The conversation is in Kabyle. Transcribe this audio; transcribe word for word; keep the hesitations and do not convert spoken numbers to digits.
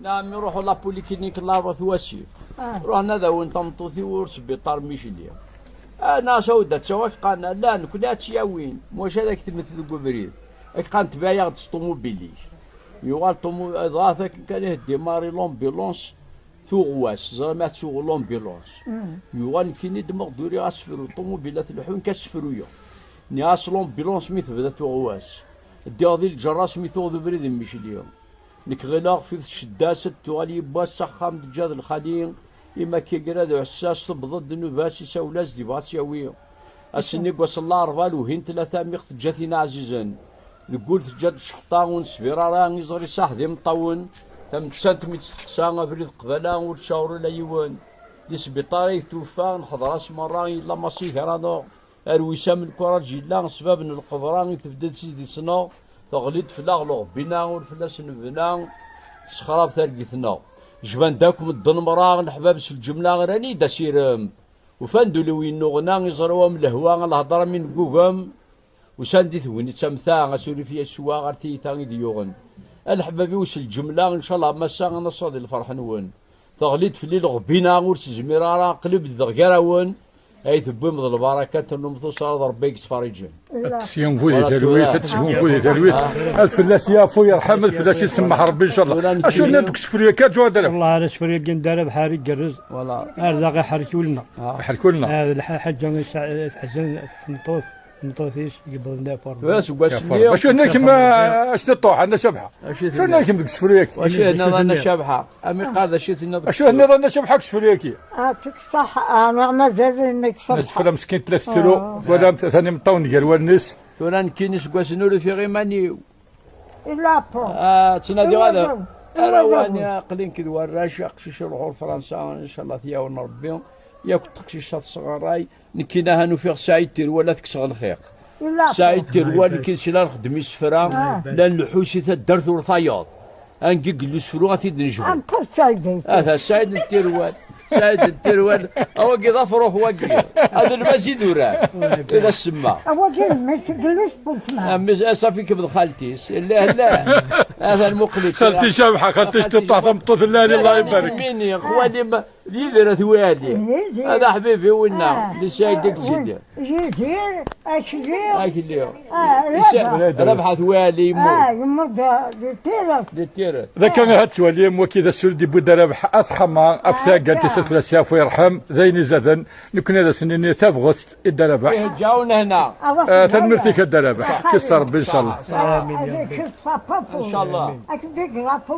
Nɛam, iruḥ la polyclinique n Larebɛa Twasif. Ruḥen ad awin tameṭṭut-iw ur sbiṭar Micli. Ah, neɣ s awd ad tawi, ak qqaren, la, nekni ad tt-yawin. Maca ad ak-temmet deg ubrid. Ak qqaren, tbeɛ-aɣ-d s ṭumubil-ik. Yuɣal ṭumu-, dɣa akken kan iheddi Mari l'ambulance, tuɣwas, ẓriɣ ma ad tuɣ l'ambulance. Yuɣal nekkini d-meɣ d-uriɣ asefru, ṭumubil ad telḥu nekk asefru-ya. Nniɣ-as l'ambulance mi tebda tuɣwas. Ddiɣ di lǧerras mi tuɣ d ubrid n Micli. Nekk ɣileɣ fi tcedda-s ad tuɣal yiwwas s axxam teǧǧa d lxali, imi akka igra d uɛessas tewweḍ-d nnuba-s isawel-as-d yebɣa ad tt-yawi. Ass-nni deg wass n larebɛa lewhin tlata mi ɣ-teǧǧa tin ɛzizen. Deg wul teǧǧa-d cceḥṭa ur nesbir ara iẓri saḥ d imeṭṭawen. Tamettant mi tt-teqsa abrid qbala ur tcawer ula yiwen. Di sbiṭar ay tweffa neḥḍer-as merra yella Massi gar-aneɣ. Ar wis am lkuraǧ yella, ssbab n lqebra i tebded s idis-nneɣ, teɣli-d fell-aɣ lɣebbina, ur fell-as nebna, tessexrab targit-nneɣ. Jban-d akk medden merra, leḥbab s lǧemla, rran-iyi-d asirem. Ufan-d ul-iw yennuɣna, iẓra-w am lehwa, a lhedra mi neggugem. Usan di tegnit am ta, asurif Yasuwa ɣer tiyita i d-yuɣen. A leḥbab-iw s lǧemla, ncallah massa ad naṣṣaḍ i lferḥ-nwen. Teɣli-d fell-i lɣebbina, ur s-zmireɣ ara, qlib-d dɣ gar-awen. Ay tewwim d lbaraka, tennum tuṣṣa, d Rebbi i yettfariǧen. Ad tesgunfu di talwit, ad tesgunfu di talwit. Ad fell-as yafu, yerḥem, ad fell-as isemmeḥ Rebbi, incallah. Acu nniḍ deg usefru-yagi, a Ǧuɛdara? Wallah, ar asefru-yagi n Dda Rabeḥ, ar igerrez. Voilà. Ar daɣ iḥerk ul-nneɣ. Iḥerk ul-nneɣ. Ar lḥaǧa teḥzen tmeṭṭut, tmeṭṭut-is yewwḍen d afarḍu. Tura seg wass-nni. Acu nniḍ kemm, a Ctiṭuḥ, a Nna Cabḥa? Acu nniḍ kemm deg usefru-yagi? Acu nniḍ a Nna Cabḥa? Am iqad acu tenniḍ deg usefru? Acu nniḍ a Nna Cabḥa deg usefru-yagi? Aɛṭik ṣṣeḥḥa, neɣ mazal nekk ṣṣeḥḥa. Asefra meskint la tettru, twalamt atan imeṭṭawen gar wallen-is. Tura nekkini seg wass-nni ur ufiɣ iman-iw. Illa Ṛebbi. Ah, ttnadiɣ ad ara wani aqli nekk d warrac, aqcic iruḥ ɣur Fransa, incallah ad t-yawen Ṛebbi. Yakk teqcict ad tesɣaray, nekkini ahan ufiɣ Saɛid Tirwal ad t-kkseɣ lxiq. Saɛid Tirwal nekkini si la nxeddem isefra, la nleḥḥu si taddart ur tayeḍ. Angi yella usefru ad t-id-nejbu. Anta Saɛid? Ata Saɛid n Tirwal. Saɛid n Tirwal. Awagi d afrux wagi. Ad lmaz idurar. I d asemma. Awagi mmi-s n Gellus Butma. Ah, mmi-s, ah, safi kebd xalti-s. Illa, illa. Ata lmuqlit. Xalti Cabḥa, xalti Ctiṭuḥ, tameṭṭut n lɛali, Allah ibarek. Mini, xwali ma, d Yidir At Wali. Yidir. Hada ḥbibi winna, ah, di Saɛid deg Sidi. Yidir, akli. Akli. Ah, Isa-, Rabaḥ. Rabaḥ At Wali yemmut. Ah, yemmut di, di Tiret. Di Tiret. D akken ad twali am waki d asul di Budda Rabaḥ, at xama, af taggalt, isat fell-as yafu yerḥem, d ayen izaden, nekkni ad as-nini tabɣest i Dda Rabaḥ. Iheǧǧa-wen hna. Ah, tanemmirt-ik a Dda Rabaḥ. Kis Rebbi, incallah. Amin, ya Rebbi. Incallah. Ak-d-igrafu.